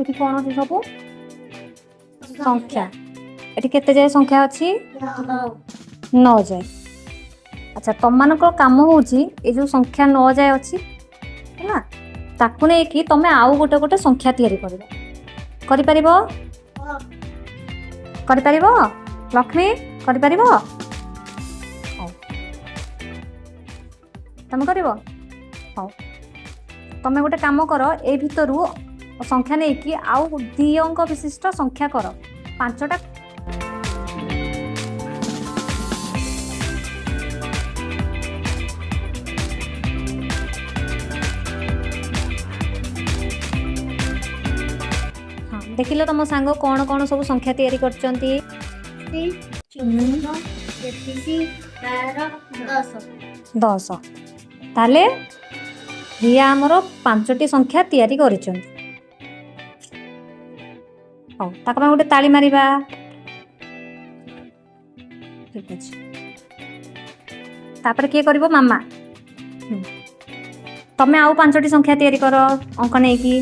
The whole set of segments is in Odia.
ଏଠି କ'ଣ ଅଛି ସବୁ? ସଂଖ୍ୟା। ଏଠି କେତେ ଯାଏ ସଂଖ୍ୟା ଅଛି? 9 ଯାଏ। ଆଚ୍ଛା, ତମମାନଙ୍କର କାମ ହେଉଛି ଏ ଯେଉଁ ସଂଖ୍ୟା 9 ଯାଏ ଅଛି, ହେଲା, ତାକୁ ନେଇକି ତମେ ଆଉ ଗୋଟେ ଗୋଟେ ସଂଖ୍ୟା ତିଆରି କରିବ। କରିପାରିବ? କରିପାରିବ? ଲକ୍ଷ୍ମୀ, କରିପାରିବ? ହଉ, ତମେ କରିବ। ହଉ, ତମେ ଗୋଟେ କାମ କର, ଏଇ ଭିତରୁ ସଂଖ୍ୟା ନେଇକି ଆଉ 2 ଅଙ୍କ ବିଶିଷ୍ଟ ସଂଖ୍ୟା କର 5ଟା। ହଁ, ଦେଖିଲ ତମ ସାଙ୍ଗ କ'ଣ କ'ଣ ସବୁ ସଂଖ୍ୟା ତିଆରି କରିଛନ୍ତି? 14, 33, 12, 10। 10। ତାହେଲେ ରିୟା ଆମର 5ଟି ସଂଖ୍ୟା ତିଆରି କରିଛନ୍ତି। ହଉ, ତାକୁ ପାଇଁ ଗୋଟେ ତାଳି ମାରିବା। ଠିକ ଅଛି, ତାପରେ କିଏ କରିବ? ମାମା। ତମେ ଆଉ 5ଟି ସଂଖ୍ୟା ତିଆରି କର ଅଙ୍କ ନେଇକି।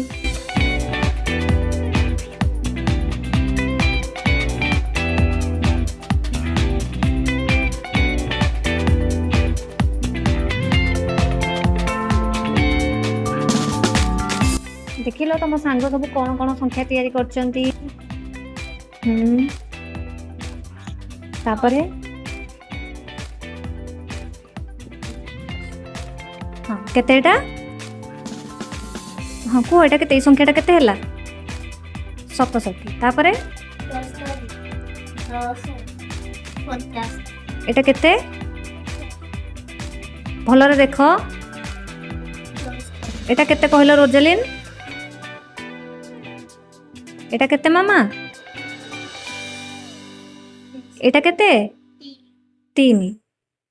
ଦେଖିଲ ତମ ସାଙ୍ଗ ସବୁ କ'ଣ କ'ଣ ସଂଖ୍ୟା ତିଆରି କରିଛନ୍ତି? ତାପରେ, ହଁ, କେତେ ଏଇଟା? ହଁ, କୁହ, ଏଇଟା କେତେ? ଏଇ ସଂଖ୍ୟାଟା କେତେ ହେଲା? 67। ତାପରେ? 74, 10, 50। ଏଇଟା କେତେ? ଭଲରେ ଦେଖ। ଏଇଟା କେତେ କହିଲ ରୋଜାଲିନ୍? ଏଇଟା କେତେ ମାମା? ଏଇଟା କେତେ? 3।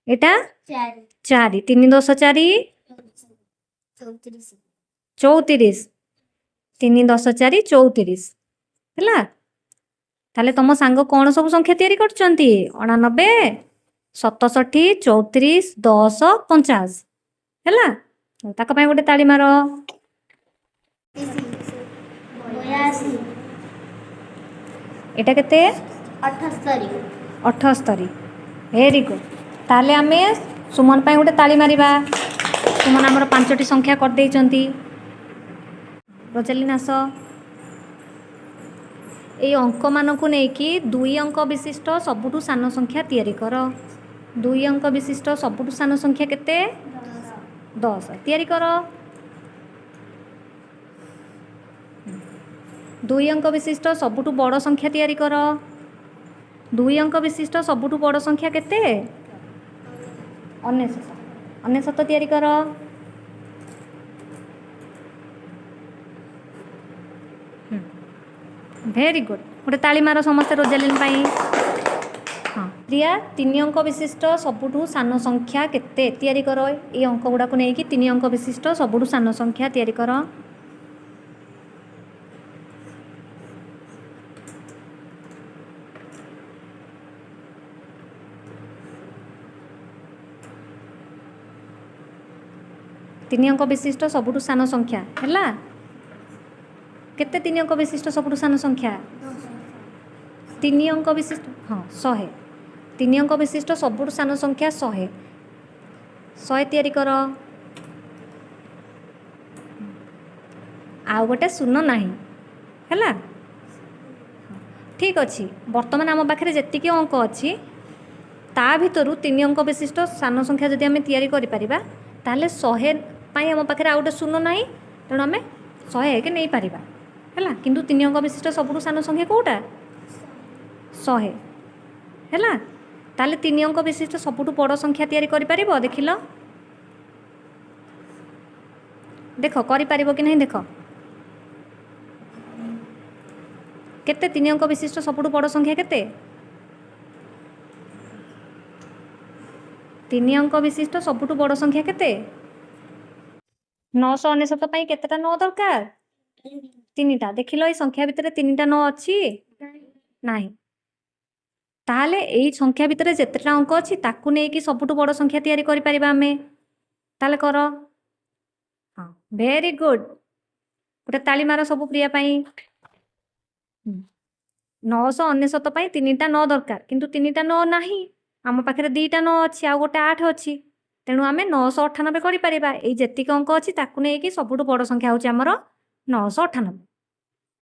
ଏଇଟା? 4। 4। 3 10 4। 34। 34। 3 10 4 34 ହେଲା। ତାହେଲେ ତମ ସାଙ୍ଗ କ'ଣ ସବୁ ସଂଖ୍ୟା ତିଆରି କରିଛନ୍ତି? 89, 67, 34, 10, 50। ହେଲା, ତାଙ୍କ ପାଇଁ ଗୋଟେ ତାଳି ମାର। 82। ଏଇଟା କେତେ? 78। 78, ଭେରି ଗୁଡ୍। ତାହେଲେ ଆମେ ସୁମନ ପାଇଁ ଗୋଟେ ତାଳି ମାରିବା। ସୁମନ ଆମର 5ଟି ସଂଖ୍ୟା କରିଦେଇଛନ୍ତି। ରୋଜାଲିନ୍, ଆସ। ଏଇ ଅଙ୍କମାନଙ୍କୁ ନେଇକି 2 ଅଙ୍କ ବିଶିଷ୍ଟ ସବୁଠୁ ସାନ ସଂଖ୍ୟା ତିଆରି କର। 2 ଅଙ୍କ ବିଶିଷ୍ଟ ସବୁଠୁ ସାନ ସଂଖ୍ୟା କେତେ? 10। ତିଆରି କର। 2 ଅଙ୍କ ବିଶିଷ୍ଟ ସବୁଠୁ ବଡ଼ ସଂଖ୍ୟା ତିଆରି କର। 2 ଅଙ୍କ ବିଶିଷ୍ଟ ସବୁଠୁ ବଡ଼ ସଂଖ୍ୟା କେତେ? 99। 99 ତିଆରି କର। Very good. ଗୋଟେ ତାଳି ମାର ସମସ୍ତେ ରୋଜାଲିନ୍ ପାଇଁ। ହଁ, ପ୍ରିୟା, 3 ଅଙ୍କ ବିଶିଷ୍ଟ ସବୁଠୁ ସାନ ସଂଖ୍ୟା କେତେ? ତିଆରି କର। ଏଇ ଅଙ୍କ ଗୁଡ଼ାକୁ ନେଇକି 3 ଅଙ୍କ ବିଶିଷ୍ଟ ସବୁଠୁ ସାନ ସଂଖ୍ୟା ତିଆରି କର। 3 ଅଙ୍କ ବିଶିଷ୍ଟ ସବୁଠୁ ସାନ ସଂଖ୍ୟା ହେଲା କେତେ? 3 ଅଙ୍କ ବିଶିଷ୍ଟ ସବୁଠୁ ସାନ ସଂଖ୍ୟା, 3 ଅଙ୍କ ବିଶିଷ୍ଟ, ହଁ, 100। 3 ଅଙ୍କ ବିଶିଷ୍ଟ ସବୁଠୁ ସାନ ସଂଖ୍ୟା 100। 100 ତିଆରି କର। ଆଉ ଗୋଟେ ଶୂନ ନାହିଁ, ହେଲା? ଠିକ୍ ଅଛି। ବର୍ତ୍ତମାନ ଆମ ପାଖରେ ଯେତିକି ଅଙ୍କ ଅଛି, ତା ଭିତରୁ 3 ଅଙ୍କ ବିଶିଷ୍ଟ ସାନ ସଂଖ୍ୟା ଯଦି ଆମେ ତିଆରି କରିପାରିବା, ତାହେଲେ 100 ପାଇଁ ଆମ ପାଖରେ ଆଉ ଗୋଟେ ଶୂନ ନାହିଁ, ତେଣୁ ଆମେ 101 ନେଇପାରିବା, ହେଲା? କିନ୍ତୁ 3 ଅଙ୍କ ବିଶିଷ୍ଟ ସବୁଠୁ ସାନ ସଂଖ୍ୟା କେଉଁଟା? 100 ହେଲା। ତାହେଲେ 3 ଅଙ୍କ ବିଶିଷ୍ଟ ସବୁଠୁ ବଡ଼ ସଂଖ୍ୟା ତିଆରି କରିପାରିବ? ଦେଖିଲ, ଦେଖ, କରିପାରିବ କି ନାହିଁ ଦେଖ। କେତେ? 3 ଅଙ୍କ ବିଶିଷ୍ଟ ସବୁଠୁ ବଡ଼ ସଂଖ୍ୟା କେତେ? 3 ଅଙ୍କ ବିଶିଷ୍ଟ ସବୁଠୁ ବଡ଼ ସଂଖ୍ୟା କେତେ? 999 ପାଇଁ କେତେଟା 9 ଦରକାର? 3ଟା। ଦେଖିଲ, ଏଇ ସଂଖ୍ୟା ଭିତରେ 3ଟା 9 ଅଛି? ନାହିଁ। ତାହେଲେ ଏଇ ସଂଖ୍ୟା ଭିତରେ ଯେତେଟା ଅଙ୍କ ଅଛି, ତାକୁ ନେଇକି ସବୁଠୁ ବଡ଼ ସଂଖ୍ୟା ତିଆରି କରିପାରିବା ଆମେ। ତାହେଲେ କର। ହଁ, ଭେରି ଗୁଡ୍। ଗୋଟେ ତାଳି ମାର ସବୁ ପ୍ରିୟା ପାଇଁ। 999 ପାଇଁ ତିନିଟା ନଅ ଦରକାର, କିନ୍ତୁ ତିନିଟା ନଅ ନାହିଁ। ଆମ ପାଖରେ ଦୁଇଟା ନଅ ଅଛି ଆଉ ଗୋଟେ ଆଠ ଅଛି। ତେଣୁ ଆମେ 998 କରିପାରିବା। ଏଇ ଯେତିକି ଅଙ୍କ ଅଛି, ତାକୁ ନେଇକି ସବୁଠୁ ବଡ଼ ସଂଖ୍ୟା ହେଉଛି ଆମର 998।